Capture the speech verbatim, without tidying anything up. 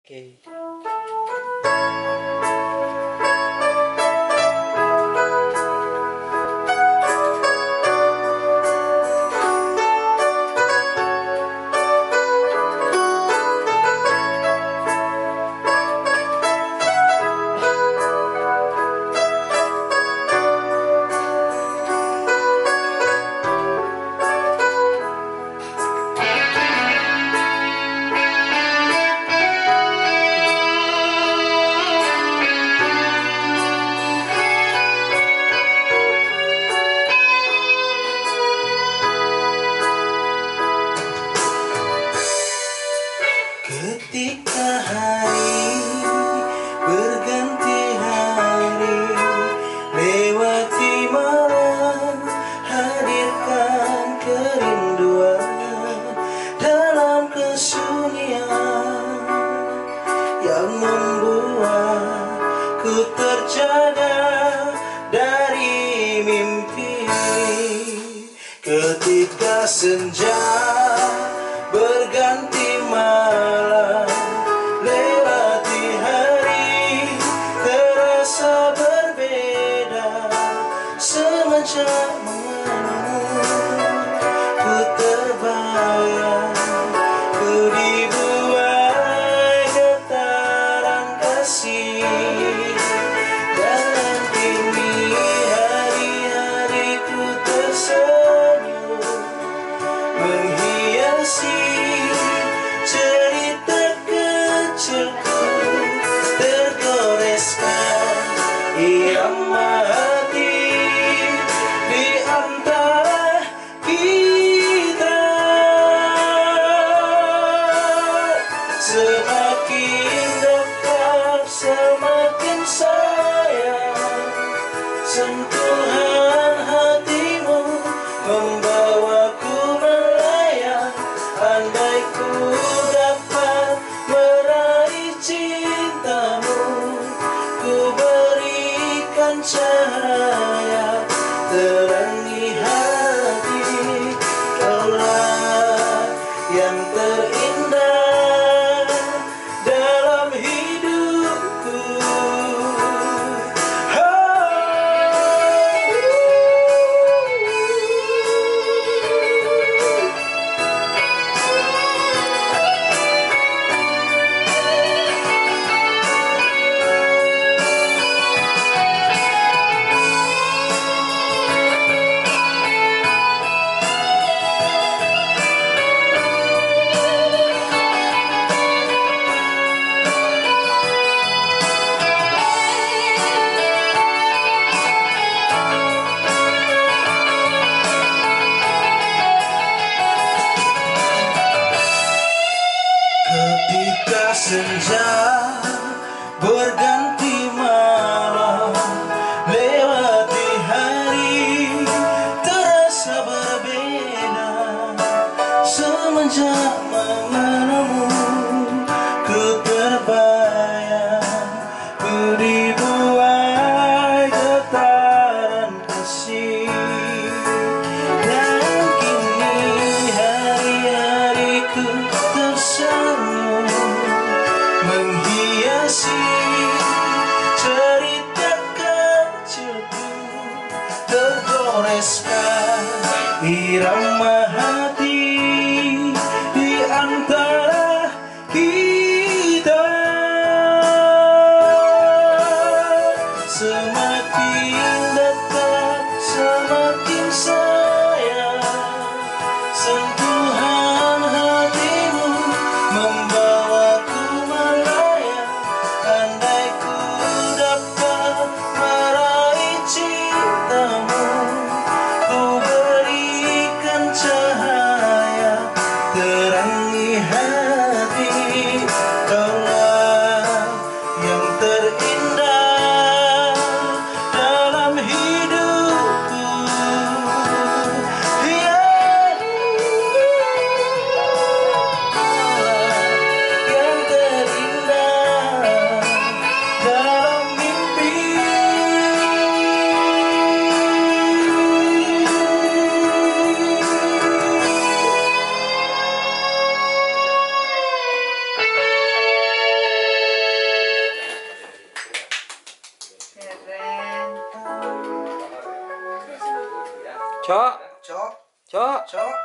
Oke. Ketika hari berganti hari, lewati malam, hadirkan kerinduan dalam kesunyian yang membuatku terjaga dari mimpi. Ketika senja berganti malam, lewati hari terasa berbeda. Semenjak mengenalmu, ku terbayang, ku dibuai getaran kasih. Dan kini hari-hariku tersenyum menghiasi cerita kecilku, tergoreskan irama hati di antara kita. Semakin dekat, semakin sayang. Sentuhan hatimu membawaku melayang. Andai ku dapat meraih cintamu, ku berikan cahaya terangi hati. Kaulah yang terindah dalam hidupku. Ketika senja berganti malam, lewati hari terasa berbeda. Semenjak mengenalmu, ku terbayang, ku dibuai getaran kasih. Dan kini hari-hariku tersenyum menghiasi cerita kecilku, tergoreskan irama hati di antara kita. Semakin dekat, semakin sayang. Sentuhan hatimu membawaku melayang. Andai ku dapat meraih cintamu, ku berikan Cok, cok, cok.